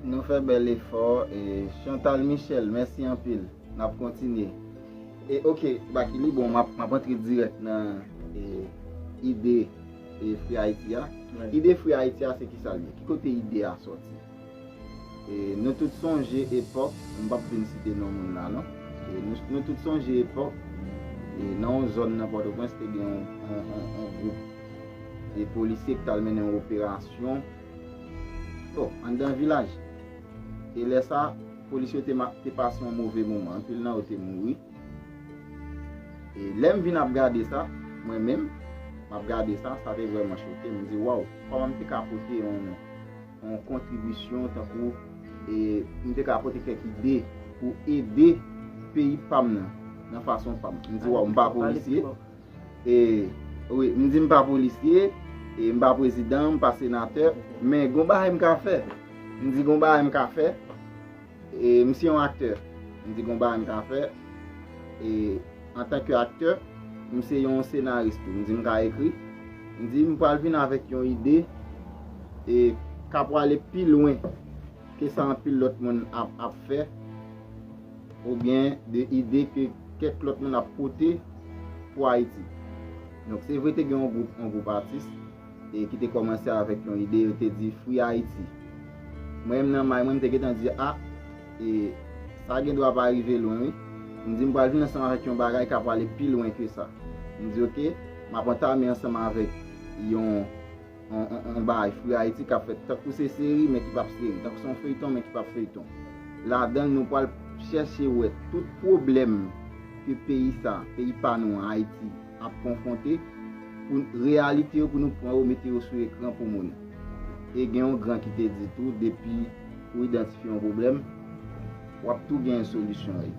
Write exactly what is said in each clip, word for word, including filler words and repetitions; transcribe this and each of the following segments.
Nou fè bèl efò. E Chantal Michel, mèsi anpil. N ap kontinye. E oke, Bakili, bon, m ap, m ap antre dirèk nan e, ide e, Free Haiti a. Ide Free Haiti a, se ki sa l ye? Ki kote ide a sòti? E, nou tout sonje epòk, m p ap vin site non moun la, non. E, nou, nou tout sonje epòk, e, nan yon zòn nan Pòtoprens, te gen yon, yon, yon, yon gwoup e, polisye ki t al mennen yon operasyon, bon, anndan vilaj. E lè sa, polisye yo te, ma- te pase yon move moman. Anpil nan yo te mouri. E lè m vin ap gade sa, mwen menm, m ap gade sa, sa te vrèman choke m. M di, waw, kòman m te ka pote yon, yon kontribisyon tankou, e m te ka pote kèk ide pou ede peyi pa m nan, nan fason pa m. M di, waw, m pa polisye. E, wi, m di m pa polisye, e m pa prezidan, m pa senatè, men gon bagay m ka fè. M di gon bagay m ka fè. E m se yon aktè. M di gon bagay m ka fè. E antanke aktè, m se yon senaris tou. M di m ka ekri. M di m pral vin avèk yon ide e k ap prale pi lwen ke sa anpil lòt moun ap, ap fè, oubyen de ide ke kèk lòt moun ap pote pou Ayiti. Donk, se vre te gen yon gwoup, yon gwoup atis e ki te kòmanse avèk yon ide, yo te di Free Haiti. Mwen menm nan may mwen, m te gentan di, a, e sa gen dwa pa rive lwen, wi. M di m pral vin ansanm avèk yon bagay k ap prale pi lwen ke sa. M di, oke, m ap antame ansanm avèk yon, yon, yon, yon bagay Free Haiti k ap fèt tankou se seri, men ki p ap seri, tankou se yon feyton, men ki p ap feyton. Ladan l, nou pral chèche wè tout pwoblèm ke peyi sa, peyi pa nou an, Ayiti, ap konfwonte, pou reyalite yo, pou nou pran yo, mete yo sou ekran pou moun. E gen yon gran ki te di tou, depi ou idantifye yon pwoblèm, w ap tou gen solisyon li.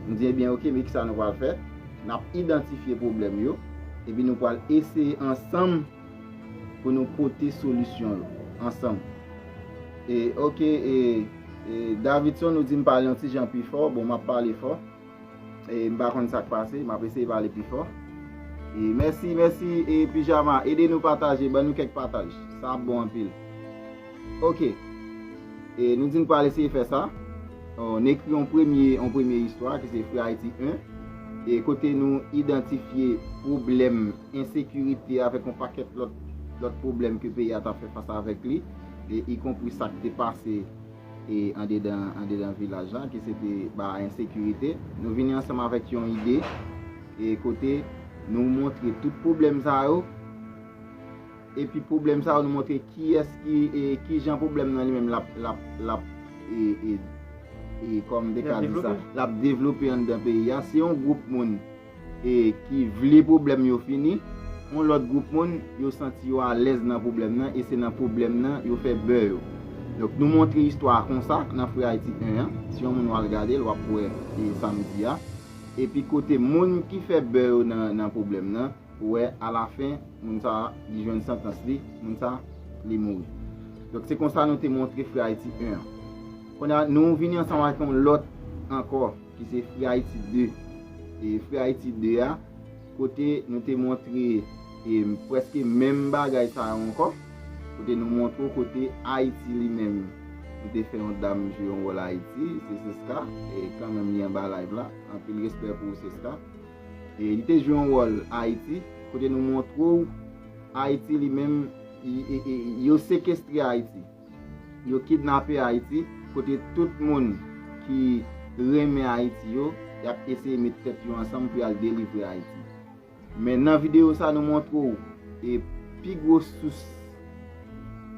M di, ebyen, oke, men kisa nou pral fè? N ap idantifye pwoblèm yo, epi nou pral eseye ansanm pou nou pote solisyon yo ansanm. E, oke, e, e, Davidson, ou di m pale yon ti jan pi fò, bon, m ap pale fò. E m pa konn sa k pase, m ap eseye pale pi fò. E mèsi, mèsi, e Pijama, ede nou pataje, ban nou kèk pataj. Sa ap bon anpil. Oke. E nou di n pral eseye fè sa. On ekri yon premye, yon premye istwa ki se Free Haiti en. E kote nou idantifye pwoblèm ensekirite avèk yon pakèt lòt, lòt pwoblèm ke peyi a t ap fè fas avèk li, e ikonpri sa k te pase e andedan, andedan vilaj la, ki se te ba ensekirite. Nou vini ansanm avèk yon ide, e kote nou montre tout pwoblèm sa yo, epi pwoblèm sa yo, nou montre kiyès ki, e kijan pwoblèm nan li menm l ap, l ap, l ap, e, e, e, kòm m te ka di sa, l ap devlope anndan peyi a. Se yon gwoup moun e ki vle pwoblèm yo fini, yon lòt gwoup moun, yo santi yo alèz nan pwoblèm nan, e se nan pwoblèm nan yo fè bè yo. Donk, nou montre istwa a konsa nan Free Haiti en an. Si yon moun w al gade l, w ap wè e sa m di a. Epi kote moun ki fè bè yo nan, nan pwoblèm nan, ou wè, alafen, moun sa a, li jwenn santans li, moun sa a, li mouri. Donk, se konsa nou te montre Free Haiti en an. Kounye a, nou vini ansanm avèk yon lòt ankò, ki se Free Haiti de. E Free Haiti de a, kote nou te montre e, prèske menm bagay sa yo ankò, kote nou montre w kote Ayiti li menm. Nou te fè yon dam jwe yon wòl Ayiti, se Seska, e kanmenm li anba live la. Anpil respè pou ou, Seska. E li te jwe yon wòl Ayiti, kote nou montre w Ayiti li menm, i- i- i- yo sekestre Ayiti. Yo kidnape Ayiti, kote tout moun ki renmen Ayiti yo, y ap eseye met tèt yo ansanm pou y al delivre Ayiti. Men nan videyo sa, nou montre w e pi gwo sous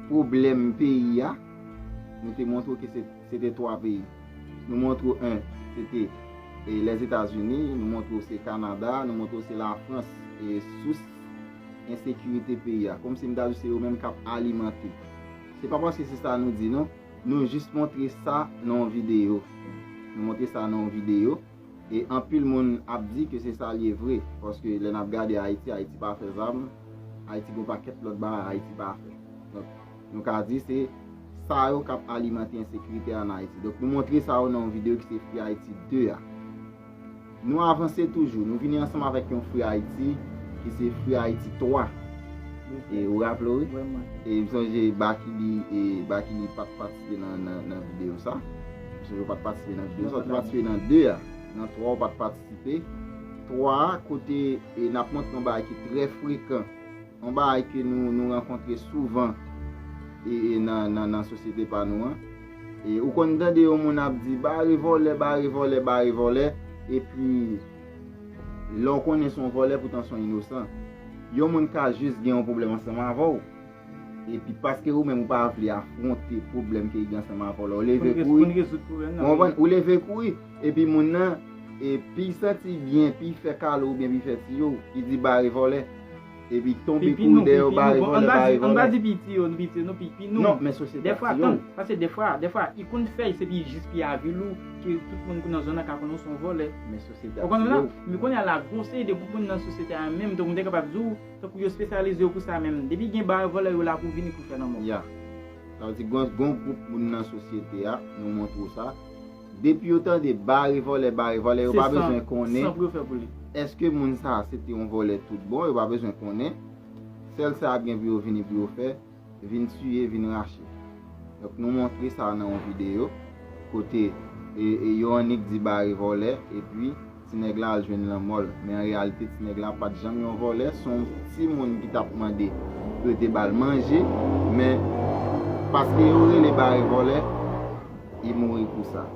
pwoblèm peyi a, nou te montre w ke se, se te twa peyi. Nou montre w, en, se te e Lèzetazini, nou montre w se Kanada, nou montre w se Lafrans, e sous ensekirite peyi a. Kòmsi m ta di se yo menm k ap alimante. Se pa paske se sa nou di, non. Nou jis montre sa nan yon videyo. Nou montre sa nan yon videyo. E anpil moun ap di ke se sa l ye vre. Paske lè n ap gade Ayiti, Ayiti pa fè zam. Ayiti gon pakèt lòt bagay Ayiti pa fè. Donk, nou ka di se sa yo k ap alimante ensekirite ann Ayiti. Donk, nou montre sa yo nan yon videyo ki se Free Haiti de a. Nou avanse toujou. Nou vini ansanm avèk yon Free Haiti ki se Free Haiti twa. E ou raple w, wi? E m sonje Bakili, e Bakili pa t patisipe nan, nan, nan videyo sa. M sonje ou pa t patisipe nan videyo sa, ou te patisipe nan de a. Nan twa ou pa t patisipe. Twa a, kote e n ap montre yon bagay ki trè frekan. Yon bagay ke nou, nou rankontre souvan e, e nan, nan, nan sosyete pa nou an. E ou konn tande yon moun ap di, "Bare vòlè, bare vòlè, bare vòlè." Epi, lè w konnen se yon vòlè, poutan se yon inosan. Yon moun ka jis gen yon pwoblèm ansanm avè w. Epi paske ou menm ou pa vle afwonte pwoblèm ke li gen ansanm avè w la, ou leve kouri. Ou konprann? Ou leve kouri. Epi moun nan, epi li santi byen, epi li fè kalo oubyen epi li fè tiyo, li di, "Bare vòlè." Epi tonbe kouri dèyè yo, "Bare vòlè, bare vòlè." An pa di piti yo, nou piti yo, nou piti yo, nou piti yo. Non, men sosyete a piti yo. Dèfwa, tann, paske dèfwa, dèfwa, li konn fè, se pi jis pi avil ou, ke tout moun ki nan zòn nan ka konnen w se yon vòlè. Men sosyete a piti yo. Ou konprann la? Men kounye a la, gon seri de gwoup moun nan sosyete a menm, tankou m te kapab di w, tankou yo espesyalize yo pou sa menm. Depi gen bare vòlè, yo la pou vini pou fè lanmò. Ya. Sa vle di, gon, gon gwoup moun nan sosyete a, nou montre w sa. Depi yo tande bare vòlè, bare vòlè, yo pa bezwen konnen. San pou yo fè pou li. Èske moun sa a se te yon vòlè tout bon, yo pa bezwen konnen. Sèl sa y ap gen pou yo vini pou yo fè, vin tiye, vin rache. Donk, nou montre sa nan yon videyo, kote e, e yo annik di bare vòlè, epi ti nèg la al jwenn lanmò l. Men an reyalite, ti nèg la pa t janm yon vòlè, se yon timoun ki t ap mande pou yo te ba l manje, men paske yo rele bare vòlè, li mouri pou sa.